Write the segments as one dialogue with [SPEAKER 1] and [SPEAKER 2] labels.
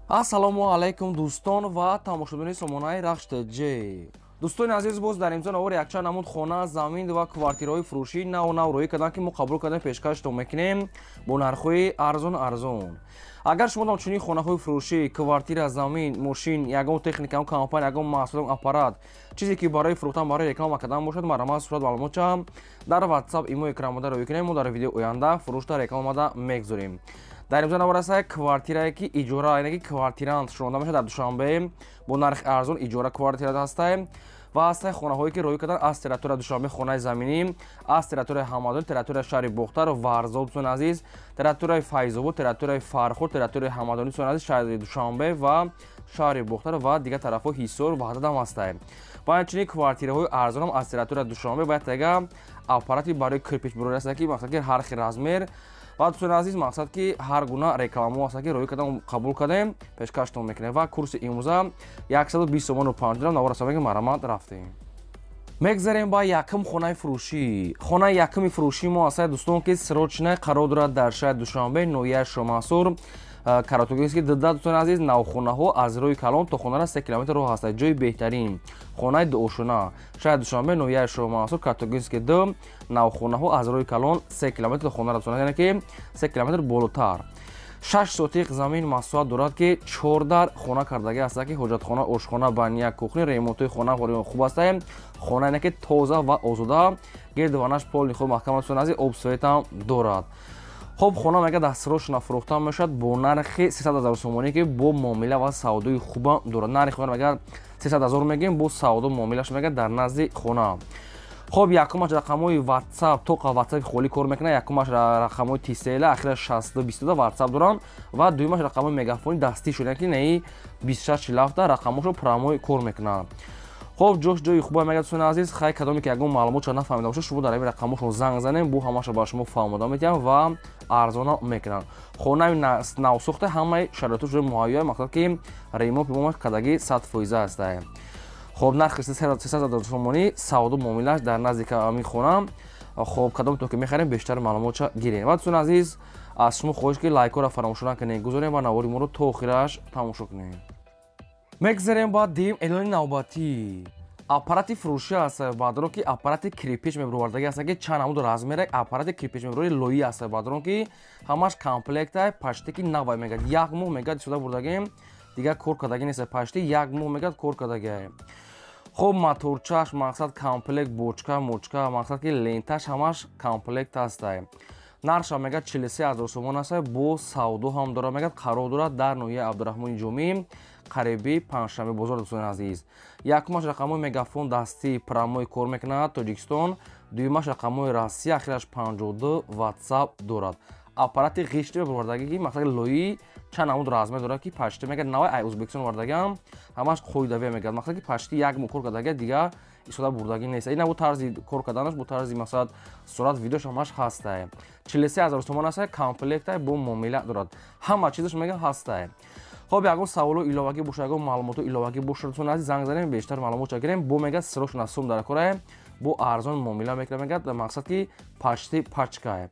[SPEAKER 1] Ассалому алайкум, дӯстон ва тамошобинони сомонаи Рахш ТЖ. Дӯстони азиз, боз дар имзо навори якчанд намуд хона, замин ва квартираҳои фурӯшӣ наву нав рӯӣ карданд, ки мо қабул кардем, пешкаштон мекунем бо нархҳои арзон арзон. Агар шумо дам чунин хонаҳои фурӯшӣ, квартира, замин, мошин, ягон техника, ягон компания, ягон маҳсулот, аппарат, чизе ки барои фурӯхтан, барои реклама кардан бошад, марҳамат, сурат, маълумотча дар WhatsApp, имо, экранмода рӯӣ кунем. Мо дар видеои оянда фурӯшта, рекламада мегузорем. Дар имзо навор аст квартирае, ки иҷора, яъне ки квартирант шунонда мешавад дар Душанбе, бо нархи арзон иҷора квартира ҳастай ва ҳастай хонаҳое, ки роҳӣ кардан аз территория Душанбе, хонаи заминӣ аз территорияи Ҳамадон, территорияи шаҳри Бохтар, Варзоб, дӯстони азиз, территорияи Файзобод, территорияи Фархор, территорияи Ҳамадонӣ, дӯстони азиз, шаҳри Душанбе ва шаҳри Бохтар ва дигар тарафҳо, Ҳисор, Ваҳдат ҳам ҳастай. Ва инчунин квартираҳои арзонам аз территорияи Душанбе ва яктага аппарати барои кирпич бурори аст, ки мақсад ки ҳар хел размер. Ва, дӯстони азиз, мақсад ки ҳар гуна рекламаҳо ҳаст, ки роҳӣ кардам, қабул кардем, пешкаштон мекунем ва курси имрӯза 120 сомону 5 дирам. Навора сабаги, марҳамат, рафтем. Мегзарем ба якум хонаи фурӯшӣ. Хонаи якуми фурӯшии мо ҳастад, дӯстон, ки срочно қарор дорад дар шаҳри Душанбе, ноҳияи Шомансур, Каратогинский дда. Дӯстони азиз, навхонаҳо аз роҳи калон то хонара 3 километр роҳ ҳастад. Ҷои беҳтарин, хонаи дуошона, шаҳри Душанбе, ноҳияи Шомансур, Каратогинский д, навхонаҳо аз роҳи калон 3 километр то хонара, дӯстон, яъне ки 3 километр болотар. 6 сотиқ замин масоҳат дорад, ки чор дар хона кардагӣ аст, ки ҳоҷатхона, ошхона, баня, кухня, ремонтҳои хона хуб аст. Хона яъне ки тоза ва озода, гирдуванаш полный худ маҳкам, дӯстони азиз, об, светам дорад. Хоб, хона мега дастсрочно фурӯхта мешавад бо нархи 300 ҳазор сомонӣ, ки бо муомила ва савдои хубам дорад. Нархи хона мега 300 ҳазор мегӯем, бо савдо муомилаш мега дар назди хона. Хоб, якумаш рақамҳои WhatsApp, тоқа WhatsApp холӣ кор мекунад. Якумаш рақамҳои Тисела, ахираш 6222 WhatsApp доранд ва дуюмаш рақамҳои Мегафони дастӣ шуда, ки наи 2647 рақамҳошо прямой кор мекунанд. Хоб, ҷош ҷои хуба мега, дӯстони азиз. Хай, кадоме ки ягон маълумотша нафаҳмида бошад, шумо дар ҳамин рақамҳошон занг занем, бо ҳамаша ба шумо фаҳмода метиҳам ва арзона мекунанд. Хонаи навсохта, ҳамаи шароитош ҷои муҳайё, мақсад ки ремонт пимомаш кадаги 100% ҳастай. Хоб, нархи 300 ҳазор сомонӣ, савдо муомилаш дар назди ҳамин хона. Хоб, кадом то ки мехарем, бештар маълумотша гирем. Ва, дӯстони азиз, аз шумо хоҳиш, ки лайкҳоро фаромӯш накунед, гузорем ва навори моро то охираш тамошо кунед. Мегзарем ба дуюм эълони навбатӣ. Аппарати фурӯшӣ аст, баъдро ки аппарати кирпич мебуровардагӣ аст, ки чанд намуд размера аппарати кирпич мебурои лоӣ аст, баъдрон ки ҳамаш комплекта, почти ки навай мегад, як моҳ мегад истифода бурдагем, дигар кор кардагӣ нест, почти як моҳ мегад кор кардагӣ. Хоб, моторчаш, мақсад комплект, бочка, мочка, мақсад ки ленташ ҳамаш комплект ҳастай. Нархша мегад 43 ҳазор сомон аст, бо савдо ҳам дорад мегад. Қарор дорад дар ноҳияи Абдураҳмони Ҷомӣ, қариби Панҷшанбе бозор. Дӯстони азиз, якумаш рақамҳои Мегафон дастӣ, прямой кор мекунад, Тоҷикистон, дуюмаш рақамҳои Россия, ахираш 52, WhatsApp дорад. Аппарати ғишти мебурвардагӣ, ки мақсади лоӣ, чанд намуд размер дорад, ки почти мегад навай ай Ӯзбекистон овардагиам, ҳамаш қоидавия мегад, мақсад ки почти як моҳ кор кардагия, дигар истифода бурдагӣ нест. Ина бо тарзи кор карданаш, бо тарзи мақсад сурат, видеош ҳамаш ҳастай. 43 ҳазор сомон аст, комплектай, бо муомила дорад, ҳама чизаш мега ҳастай. Хоб, ягон саволу иловагӣ бошад, ягон маълумоту иловагӣ бошад, дӯстони азиз, занг занем, бештар маълумотша гирем. Бо мега срочно сум дар корае, бо арзон муомила мекунад мегад, мақсад ки почти пачкае.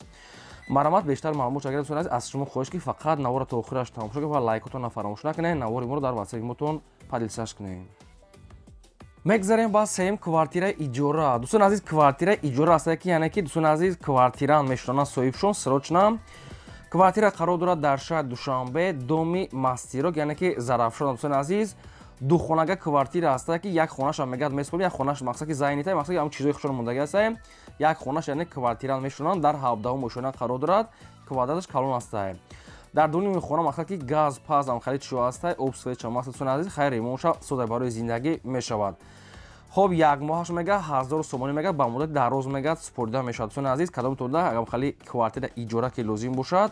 [SPEAKER 1] Марҳамат, бештар маълумот гирем. Дӯстони азиз, аз шумо хоҳиш, ки фақат навора то охираш тамошо кунед ва лайкотонро фаромӯш накунед, навори моро дар ватсапи мотон поделиться кунед. Мегзарем ба сеюм квартираи иҷора. Дӯстони азиз, квартираи иҷора аст, ки яъне ки, дӯстони азиз, квартираам мешунонанд соҳибшон срочно. Квартира қарор дорад дар шаҳри Душанбе, доми Мастерок, яъне ки Зарафшон. Дӯстони азиз, духонага квартира аст, ки як хонаша мегад месупорем, як хонаш мақсад ки зайнита, мақсад ки ҳам чизои хушон мондагӣ аст. Як хонаш, яъне квартира мешунонанд, дар 17-ум ошёна қарор дорад, квадраташ калон аст. Дар дуюми хона мақсад ки газ паз ам харид шуо аст, об, свет чам аст. Дӯстони азиз, хайр, ремонтша сода барои зиндагӣ мешавад. Хоб, як моҳаш мега 1000 сомонӣ мега, ба муддати 10 рӯз мега супорида мешавад. Дӯстони азиз, кадом туда агар хали квартира иҷора ки лозим бошад,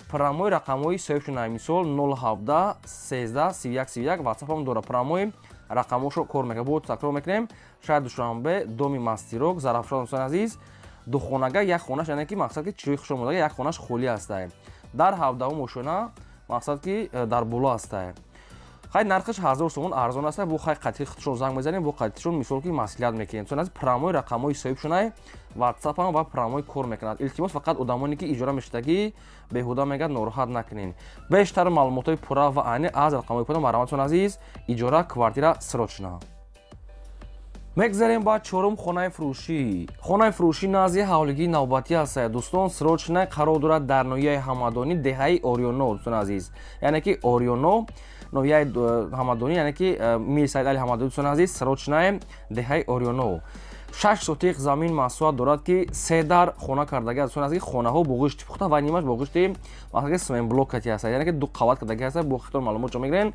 [SPEAKER 1] прямой рақамҳои соҳибшуна, мисол 017 13 31 31, ватсапам дора, прямой рақамҳошо кор мекунад. Бо такрор мекунем: шаҳри Душанбе, доми Мастерок, Зарафшон. Дӯстони азиз, духонага, як хонаш, яъне ки мақсад ки чирои хушо мондага, як хонаш холӣ ҳастай, дар 17-ум ошёна, мақсад ки дар боло ҳастай. Хай нархаш 1000 сомон арзон аст, бо хай қатъи худшон занг мезанем, бо қатъишон мисол ки маслиҳат мекунем. Дӯстони азиз, прямой рақамҳои соҳибшонай WhatsApp ам ва прямой кор мекунад. Илтимос, фақат одамоне ки иҷора мешудагӣ беҳуда мегӯяд нороҳат накунед. Бештар маълумотҳои пурра ва аниқ аз рақамҳои поён марҳамат, дӯстони азиз, иҷора квартира срочно. Мегзарем ба чорум хонаи фурӯшӣ. Хонаи фурӯшӣ назди ҳавлигии навбатӣ аст, дӯстон, срочно қарор дорад дар ноҳияи Ҳамадонӣ, деҳаи Ориёно, дӯстони азиз. Яъне ки Ориёно, ноҳияи Ҳамадонӣ, яъне ки Мир Саид Али Ҳамадонӣ, дӯстони азиз, срочно деҳаи Ориёно. 6 сотиқ замин масоҳат дорад, ки се дар хона кардаги аст, дӯстони азиз. Хонаҳо бо ғишти пухта ва нимаш бо ғишти масалан цементблок кати аст, яъне ки ду қабат кардаги аст, бо хитон маълумот ҷо мегирен.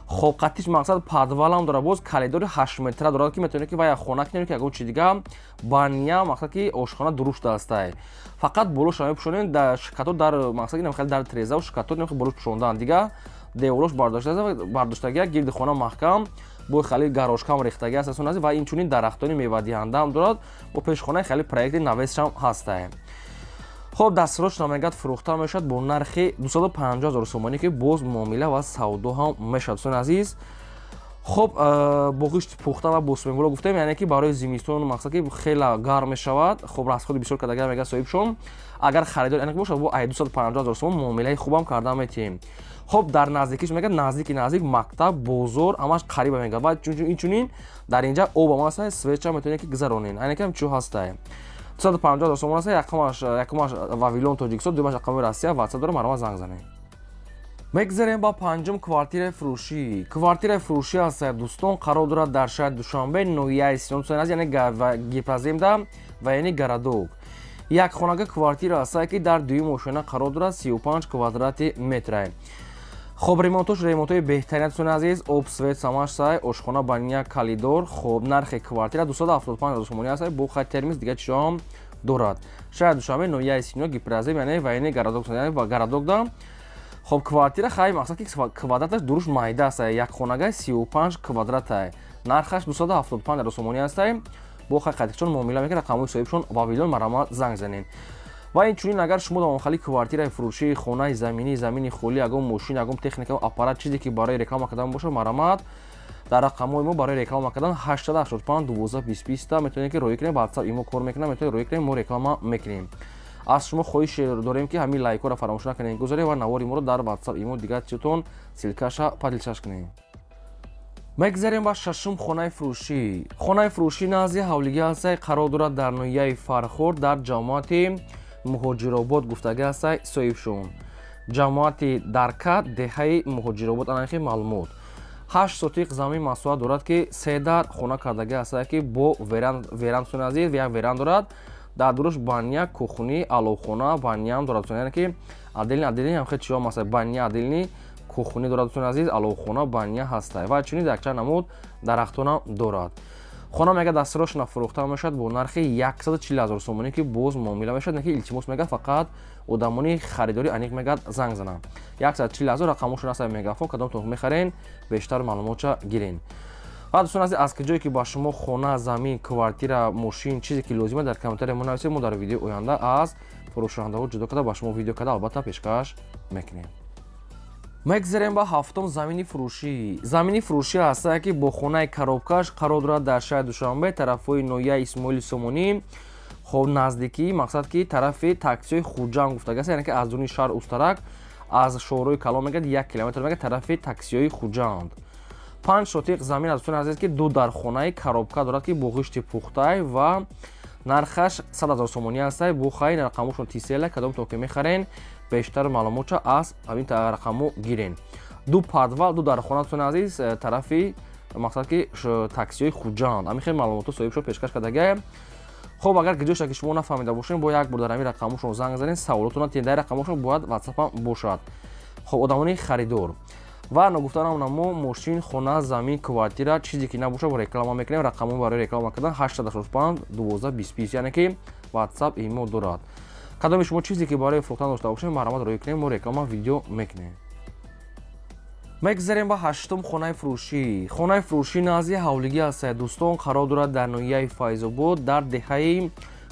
[SPEAKER 1] Хоб, қатиш мақсад подвалам дорад, боз коридори 8 метра дорад, ки метавонед ки вая хона кунед, ки ягон чи дига, баня, мақсад ки ошхона дурушта астай. Фақат болоша мепӯшонед, дар шикатор, дар мақсад ки хеле дар трезаву шикатор намхел болош пӯшондан, дига деворош бардоштагия, гирди хона маҳкам, бо хеле гарошкам рехтагӣ аст, дӯстони азиз, ва инчунин дарахтони мевадиҳандаам дорад, бо пешхонаи хеле проекти навесшам ҳастай. Хоб, дастсрочно мегӯяд фурӯхта мешавад бо нархи 250 0 сомонӣ, ки боз муомила ва савдо ҳам мешавад, дӯстони азиз. Хоб, бо ғишти пухта ва бо цементблок гуфтем, яъне ки барои зимистон мақсад ки хеле гарм мешавад. Хоб, расходи бисёр кардагӣ мегӯяд соҳибшон. Агар харидор яъне бошад, бо 250 0 сомон муомилаи хубам карда метиҳем. Хоб, дар наздикиш мегӯяд наздики наздик мактаб, бозор ҳамаш қариба мегӯяд, ва инчунин дар инҷа об ҳам ҳаст, свеча метавонед ки гузаронед, яъне ки ҳамчун ҳастай. 250 0 сомон аст, якумаш Вавилон Тоҷикистон, дуюмаш рақами Россия, WhatsApp дорам, марҳамат занг занед. Мегзарем ба панҷум квартираи фурӯшӣ. Квартираи фурӯшӣ аст, дӯстон, қарор дорад дар шаҳри Душанбе, ноҳияи Сино, яъне Гипроземда ва яъне городок. Як хонага квартира аст, ки дар дуюм ошёна қарор дорад, 35 квадрати метра. Хоб, ремонтош ремонтҳои беҳтарин, дӯстони азиз, об, свет самаш сай, ошхона, баня, коридор. Хоб, нархи квартира 275 0 сомонӣ аст, бо хай термис дига чизоам дорад. Шаҳри Душанбе, ноҳияи Сино, Гипрозем, яъне военный городок, яъне городокда. Хоб, квартира хай мақсад ки квадраташ дуруш майда аст, як хонага 35 квадрата. Нархаш 275 0 сомонӣ аст. Бо хай қатиқчон муомила мекунад, рақамҳои соҳибшон Вавилон, марҳамат занг занед. Ва инчунин агар шумо дар квартираи фурӯшӣ, хонаи заминӣ, замини холӣ, ягон мошин, ягон техника, аппарат, чизе ки барои реклама кардан бошад, марҳамат дар рақамҳои мо барои реклама кардан 885 12 20 20 метавонед ки роҳӣ кунед. WhatsApp имо кор мекунад, метавонед роҳӣ кунед, мо реклама мекунем. Аз шумо хоҳиш дорем ки ҳамин лайкҳоро фаромӯш накунед, гузоред ва навори моро дар WhatsApp имо дигар чизотон ссылкаша поделиться кунед. Мегзарем ба шашум хонаи фурӯшӣ. Хонаи фурӯшӣ назди ҳавлигӣ ҳастай, қарор дорад дар ноҳияи Фархор, дар ҷамоати Муҳоҷиробод гуфтагӣ ҳастай соҳибшон. Ҷамоати Даркат, деҳаи Муҳоҷиробод, анахи маълумот. 8 сотиқ замин масоҳат дорад, ки се дар хона кардагӣ ҳастай, ки бо веранд, дӯстони азиз, як веранд дорад, дар дуруш баня, кухни, аловхона, баняам дорад, яъне ки отдельный отдельный ҳам хеле чизҳо ҳаст, баня отдельный, кухни дорад, дӯстони азиз, аловхона, баня ҳастай ва чунин якчанд намуд дарахтонам дорад. Хона мега дастсрочно фурӯхта мешавад бо нархи 140 0 сомонӣ, ки боз муомила мешавад, не ки илтимос мегӯяд фақат одамони харидори аниқ мегӯяд занг зананд. 140 0 рақамошон аст Мегафон, кадомтон мехарен, бештар маълумотша гирен. Ва дӯстон азиз, аз куҷое ки ба шумо хона, замин, квартира, мошин, чизе ки лозима, дар комментария мо нависед, мо дар видеои оянда аз фурӯшандаҳо ҷудо карда ба шумо видео карда албатта пешкаш мекунем. Мегзарем ба ҳафтум замини фурӯшӣ. Замини фурӯшӣ ҳастае, ки бо хонаи коробкаш қарор дорад дар шаҳри Душанбе, тарафҳои ноҳияи Исмоили Сомонӣ. Хоб, наздикӣ мақсад ки тарафи таксиҳои Хуҷанд гуфтагӣ аст, яъне ки аз дуни шаҳр Устарак, аз шоҳрои калон мегӯяд 1 километр мегӯяд тарафи таксиҳои Хуҷанд. 5 сотиқ замин аз, дӯстони азиз, ки ду дар хонаи коробка дорад, ки бо ғишти пухтай ва нархаш 100 0 сомонӣ ҳастай. Бо хай рақамошон тисела, кадомтон ки мехарен, бештар маълумотша аз ҳамин рақамҳо гирен. Ду подвал, ду дархона, дӯстони азиз, тарафи мақсад ки таксиҳои Хуҷанд. Ҳамин хел маълумотҳо соҳибшо пешкаш кардагия. Хоб, агар гиҷоша ки шумо нафаҳмида бошед, бо як бор дар ҳамин рақамҳошон занг занед, саволотона дар рақамҳошон бояд WhatsApp бошад. Хоб, одамони харидор. Ва ногуфтанам мо мошин, хона, замин, квартира, чизе ки набошад, реклама мекунем. Рақамҳо барои реклама кардан 885 12 20 20, яъне ки WhatsApp имо дорад. Кадоми шумо чизе ки барои фурӯхтан дошта бошед, марҳамат роҳӣ кунем, мо реклама видео мекунем. Мегзарем ба ҳаштум хонаи фурӯшӣ. Хонаи фурӯшӣ назди ҳавлигӣ аст, дӯстон, қарор дорад дар ноҳияи Файзобод, дар деҳаи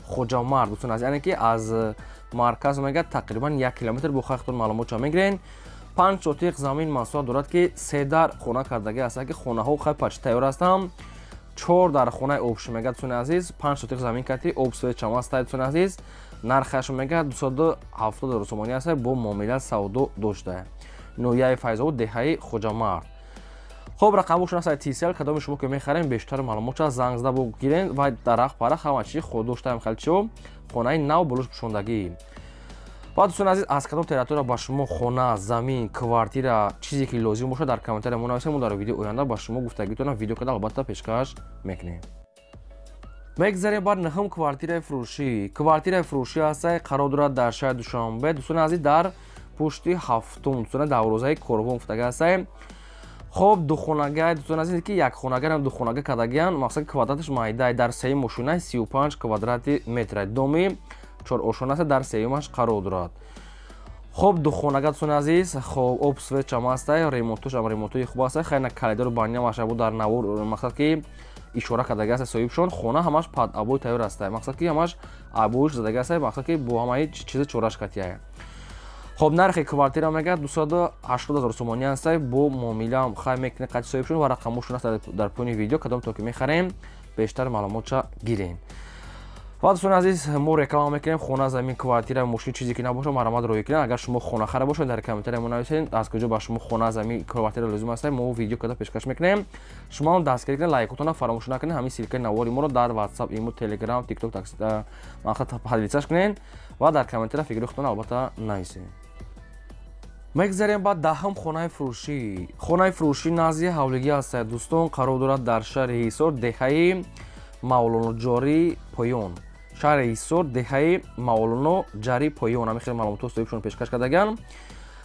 [SPEAKER 1] Хоҷамард, дӯстон азиз, яъне ки аз марказ мегӯяд тақрибан 1 километр, бо хахтон маълумотша мегирен. 5 сотиқ замин масоҳат дорад, ки 3 дар хона кардагӣ ҳастанд, ки хонаҳо хай пачи тайёр ҳастанд. 4 дар хонаи обши мега, дӯстони азиз, 5 сотиқ замин кати об свет чам аст, дӯстони азиз. Нархаш мега 270 сомонӣ аст, бо муомила савдо дошта. Ноҳияи Файзобод, деҳаи Хоҷамард. Хоб, рақамошон аст Tcell, кадоми шумо ки мехарем, бештар маълумотша занг зада бигирен ва дарахт парах ҳама чи худ доштаем, хелчио хонаи нав болош пӯшондагӣ. Ва дӯстони азиз, аз кадом территория ба шумо хона, замин, квартира, чизе ки лозим бошад, дар комментария мо нависед, мо дар видео оянда ба шумо гуфтагитона видео карда албатта пешкаш мекунем. Мегзарем бар нӯҳум квартираи фурӯшӣ. Квартираи фурӯшӣ ҳастай, қарор дорад дар шаҳри Душанбе, дӯстони азиз, дар пушти ҳафтум, дӯстони, дарвозаи корвон гуфтага ҳастай. Хоб, духонага, дӯстони азиз, ки як хонагарам духонага кардагиян, мақсад квадраташ майдай, дар сеюм мошинаи 35 квадрати метр. Доми чор ошона аст, дар сеюмаш қарор дорад. Хоб, духонага, дӯстони азиз, хоб, об свет чам ҳастай, ремонтошам ремонтои хуб ҳастай, хайна калидору баня машабу дар навор, мақсад ки ишора кардаги аст соҳибшон. Хона ҳамаш под обой тайёр ҳастай, мақсад ки ҳамаш обоиш задаги ҳастай, мақсад ки бо ҳамаи чизи чораш катияй. Хоб, нархи квартира мега 280 000 сомонӣ ҳастай, бо муомилаам хай мекунед қати соҳибшон ва рақамошон аст дар поёни видео, кадом то ки мехарем, бештар маълумотша гирем. Ва дӯстони азиз, мо реклама мекунем хона, замин, квартира, мошин, чизе ки набошад, марҳамат роҳӣ кунед. Агар шумо хонахара бошед, дар комментария мо нависед, аз куҷо ба шумо хона, замин, квартира лозим аст, мо видео карда пешкаш мекунем. Шумо ҳам дастгирӣ кунед, лайкотона фаромӯш накунед, ҳамин ссылкаи навори моро дар WhatsApp, имо, Telegram, TikTok мақсад поделиться кунед ва дар комментария фикри худтон албатта нависед. Мегзарем ба даҳум хонаи фурӯшӣ. Хонаи фурӯшӣ назди ҳавлигӣ ҳастад, дӯстон, қарор дорад дар шаҳри Ҳисор, деҳаи Мавлоноҷорӣ поён. Шаҳри Ҳисор, деҳаи Мавлоноҷарӣ поён. Ҳамин хел маълумотҳо соҳибшон пешкаш кардаган.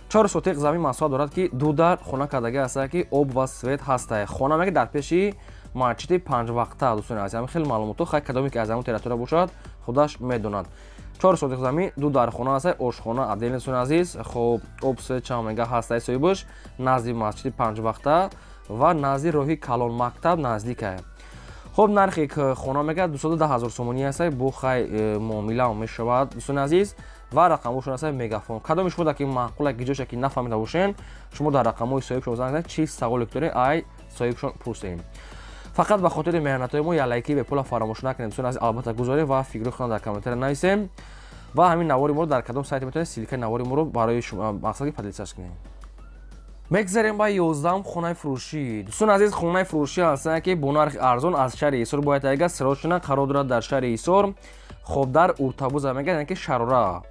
[SPEAKER 1] 4 сотиқ замин масоҳат дорад, ки 2 дар хона кардагӣ ҳастад, ки об ва свет ҳастад. Хона мега дар пеши масҷиди панҷвақта, дӯстони азиз. Ҳамин хел маълумотҳо хай кадоме ки аз ҳамон территория бошад, худаш медонад. 4 сотиқ замин, 2 дар хона ҳастад, ошхона отдельно, дӯстони азиз. Хоб, об свет чанд мега ҳастад соҳибаш, назди масҷиди панҷвақта ва назди роҳи калон мактаб наздикае. Хоб, нархи хона мега 210 000 сомонӣ ҳастад, бо хай муомила мешавад, дӯстони азиз, ва рақамҳошон ҳастад Мегафон. Кадоми шумо ки маъқула гиҷоша ки нафаҳмида бошен, шумо дар рақамҳои соҳибшон занг занед, чи саволе ки доред, ай соҳибшон пурсед. Фақат ба хотири меҳнатҳои мо як лайки бепула фаромӯш накунед, дӯстони азиз, албатта гузоред ва фикри худтон дар комментария нависед. Ва ҳамин навори моро дар кадом сайт метавонед ссылкаи навори моро барои шумо мақсад ки поделиться кунед. Мегзарем ба 11-ум хонаи фурӯшӣ. Дӯстони азиз, хонаи фурӯшӣ ҳастанд, ки бо нархи арзон аз шаҳри Ҳисор бояд тайга срочно, қарор дорад дар шаҳри Ҳисор. Хоб, дар Уртабуза мега, яъне ки Шарора.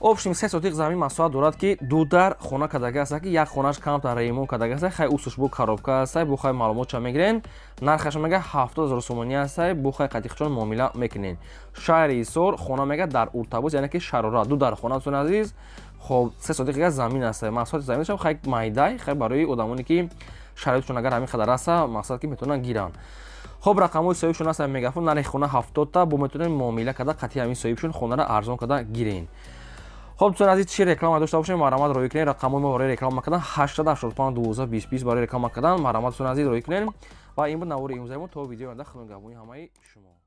[SPEAKER 1] Общем 3 сотиқ замин масоҳат дорад, ки 2 дар хона кардаги аст, ки як хонаш камтар ремонт кардаги аст, хай усуш бо коробка аст, бо хай маълумотша мегирен. Нархаш мега 70 000 сомонӣ аст, бо хай қатиқчон муомила мекунен. Шаҳри Ҳисор, хона мега дар Уртабуз, яъне ки Шарора, 2 дар хона, дӯстони азиз. Хоб, 3 сотиқ замин аст, масоҳати заминашам хай майдай, хай барои одамоне ки шароитшон агар ҳамин қадар аст, мақсад ки метавонанд гиранд. Хоб, рақамҳои соҳибшон аст Мегафон, нархи хона 70 та, бо метавонед муомила карда қатъи ҳамин соҳибшон хонаро арзон карда гирен. Хоб, дӯстони азиз, чи реклама дошта бошем, марҳамат роҳӣ кунед. Рақамҳои мо барои реклама кардан 885 12 20 20 барои реклама кардан, марҳамат, дӯстони азиз, роҳӣ кунед. Ва ин буд навори имрӯзаи мо. То видеои оянда, худо нигаҳбони ҳамаи шумо.